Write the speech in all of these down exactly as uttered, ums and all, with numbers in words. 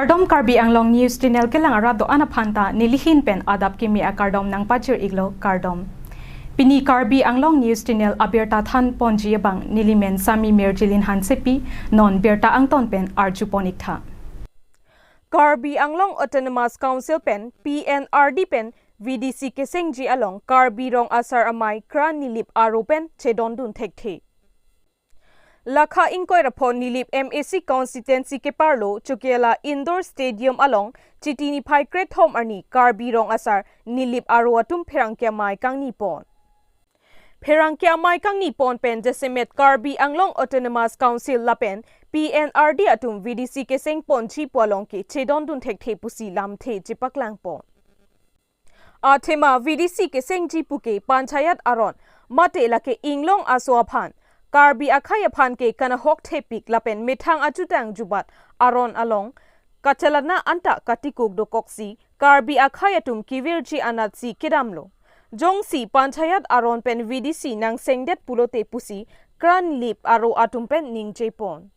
Kardom, Karbi Anglong News Channel kelang arat do-an aphan ta nelihin pen adap kimi akardom nangpajir-iklo, kardom. Pini Karbi Anglong News Channel abirta thanponji abang nelimen Sami Mirjilin Hansepi, non birta angton pen arjupon-iktha. Karbi Anglong Autonomous Council pen P N R D pen V D C kesengji along Karbi Rong Asar Amei Kra Nilip aro pen chedondun thekthe. Lakha ingkoi ra pho Nilip M A C constituency keparlo Chokela Indoor Stadium along Chiti niphai krethom arni Karbi Rong Asar Nilip aro atum pherangke amei kangnipon. Pherangke amei kangnipon pen jasemet Karbi Anglong Autonomous Council lapen P N R D atum V D C kesengponji pu along ke chedondun thekthe pusi lamthe chepaklangpon. Athema V D C kesengji puke panchayat aron mate lake inglong aso aphan, Karbi akhei aphan ke kanahok thepik lapen methang achutang jubat aron along kachelana anta katikuk dokoksi Karbi akhei atum kevirji anatsi kedamlo. Jongsi panchayat aron pen V D C nangsengdet pulote pusi Kra Nilip aro atum pen ningjepon.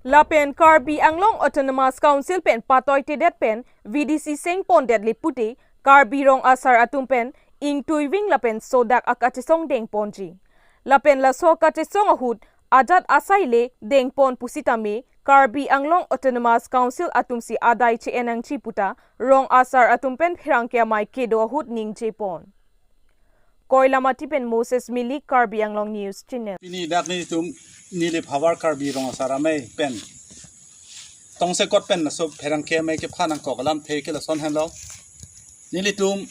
Lapen Karbi Anglong Autonomous Council pen patoitedet pen V D C sengpondetle pute Karbi Rong Asar atum pen ingtuiving lapen sodak akachesong dengponji. Lapen laso kachesong ahut ajat asai le dengpon pusitame Karbi Anglong Autonomous Council atumsi adai che-en nangji puta Rong Asar atum pen pherangke amei kedo ahut ningjepon. Koilamati pen Moses Milik, Karbi Anglong News Channel. Pini dak nelitum Nilip havar Karbi Rong Asar Amei pen tongsekot pen laso pherangke amei kephan nangkok alamthe ke lason henlo. Nelitum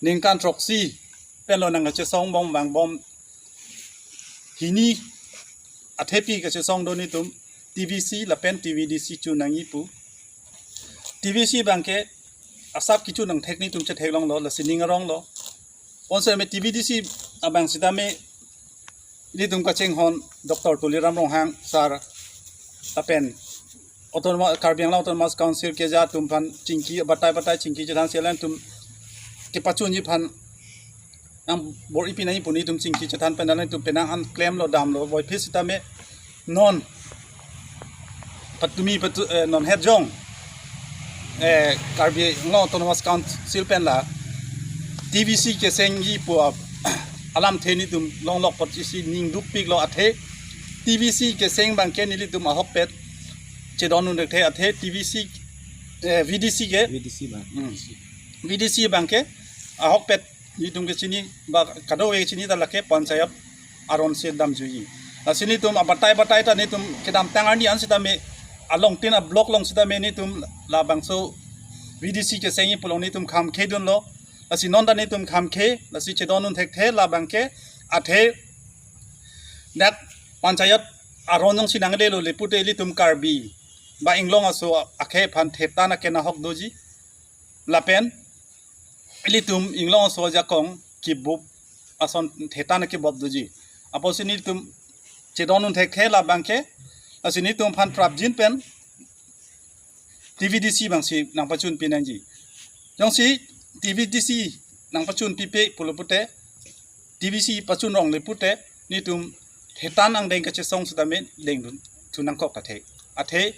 ningkan throksi penlo nangkachesongbom vangbom, hini athepi kachesong do nelitum T V C lapen T V D C chu nangji pu. T V C abangke asap kechu nangthek nelitum chetheklonglo, lasi ning aronglo. Bonsitame T V D C abang sitame nelitum kachinghon Doctor Tuliram Ronghang sir lapen Autonomous, Karbi Anglong Autonomous Council keja atum aphan chingki batai batai chingki chethan si alangtum kepachunji aphan nangbor-ipi nangji pu nelitum chingki chethan pen alangtum penang an klemlo damlo, voiphit sitame non patumi patu, eh, non hetjong, eh, Karbi Anglong Autonomous Council pen la T V C kesengji pu ap-, alamthe nelitum longlok apotsi ning dukpiklo, athe T V C keseng abangke nelitum ahokpet chedondun thekthe, athe T V C, eh, V D C ke V D C abang. Hmm. V D C abangke ahokpet nelitum kechini ba kadokave kechini ta lake panchayat aron si damjuiji. Lasi nelitum abatai batai ta nelitum kedamtang arni an sitame alongtin a-block along sitame nelitum labangso V D C kesengji pu along nelitum khamkhedunlo. Lasi non ta nelitum khamkhe, lasi chedondun thekthe labangke, athe dak panchayat aron jongsi nanglelo le pute ilitum Karbi ba inglong aso akhei aphan thetan akenahok doji. Lapen ilitum inglong aso ajakong kibup ason thetan akibop doji. Apotsi nelitum chedondun thekthe labangke, lasi nelitum aphan prapjin pen T V D C abangsi nangpachunpi nangji. Jongsi T V D C nangpachunpipe pulo pute, T V C pachun rong le pute, nelitum thetan angdeng kachesong sitame dengdun thu nangkok athe. Athe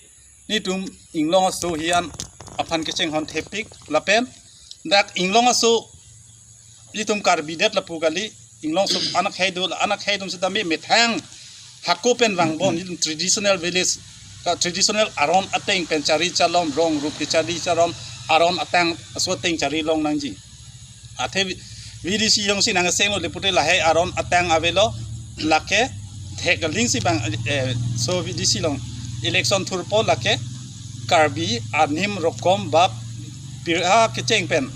nelitum inglong aso hian aphan kechinghon thepik lapen dak inglong aso nelitum Karbi det lapu kali, inglong aso anak hai do, anak hai dum sitame methang hako pen vangbom, nelitum traditional village, ka traditional aron ateng pen chari chalom, rong rup kechari chalom, aron atang aso ateng chari long nangji. Athe V D C jongsi nangsenglo le pute lahai aron atang avelo, lake thek aling si bang, eh, so V D C along election thurpo lake Karbi anim rokom bap pir a kecheng pen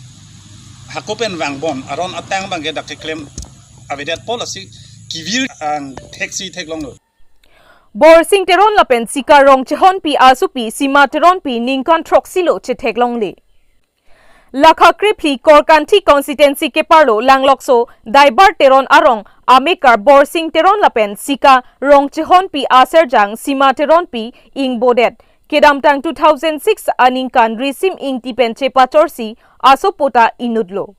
hako pen vangbom aron atang abangke dak keklem avedetpo, lasi kevir angthek si theklonglo. Borsing Teron lapen Sika Rong chehonpi asopi Sima Teronpi ningkan throksi lo chetheklongle. Lakha krephli Korkanthi constituency keparlo Langlokso Daibar Teron arong amekar Borsing Teron lapen Sika Rong chehonpi aserjang Sima Teronpi ingbodet. Kedamtang two thousand six aningkan Risim Ingti pen chepachorsi asopo ta inutlo.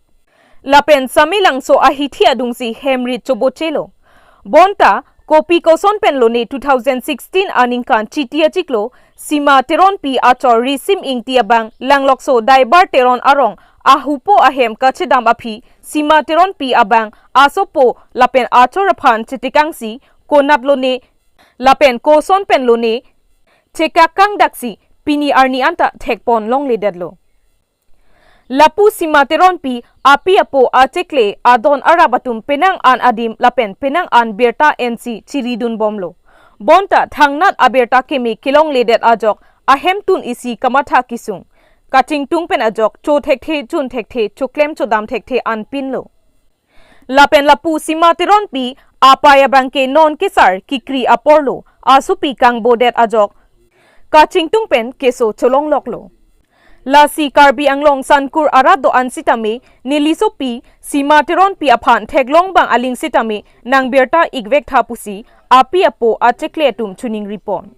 Lapen Samelangso ahithi adungsi hemrit chobochelo. Bonta Kopi koson pen lone two thousand sixteen aningkan Chiti achiklo Sima Teronpi achor Risim Ingti abang Langlokso Daibar Teron arong ahupo ahem kachedam aphi Sima Teronpi abang asopo lapen achor aphan chetekangsi konat lone lapen koson pen lone chekakangdaksi pini arni anta thekpon longledetlo. Lapu Sima Teronpi api apo achekle adon arap atum penang an adim lapen penang an birta ensi chiridunbomlo. Bonta thangnat abirta keme kelongledet ajok ahemtun isi kamatha kesung. Kachingtung pen ajok cho thekthe chun thekthe choklem chodam thekthe anpinlo. Lapen lapu Sima Teronpi apei abangke non kesar kekri aporlo asopi kangbodet ajok kachingtung pen keso cholongloklo. Lasi Karbi Anglong Sankur arat do-an sitame nelisopi Sima Teronpi aphan theklongbang aling sitame nangbirta ikvektha pusi api apo achekle atum chuningripon.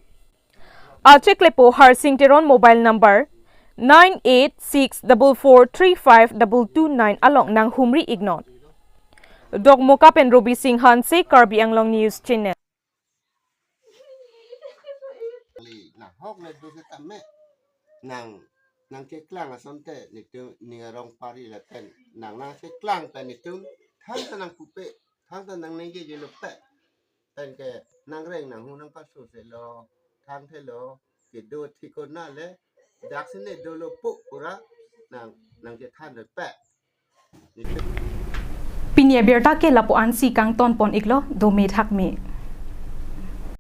Acheklepo Harsing Teron mobile number nine eight six double four three five double two nine along nanghumri iknon. Dokmoka pen Robi Singh Hanse, Karbi Anglong News Channel. Li, nang hok le do ke kame. Nang nang keklang asonte netum ning arong pari lapen nang nang keklang pen netum thangta nangpupe, thangta nangningje jelo pe. Pen ke nangreng nanghu nangpaso selo, thangthelo, kedo thikona le daksi ne dolo pu ura nang nang kethan pe. Pini abirta ke lapu ansi kangtonpon iklo, dome thakme.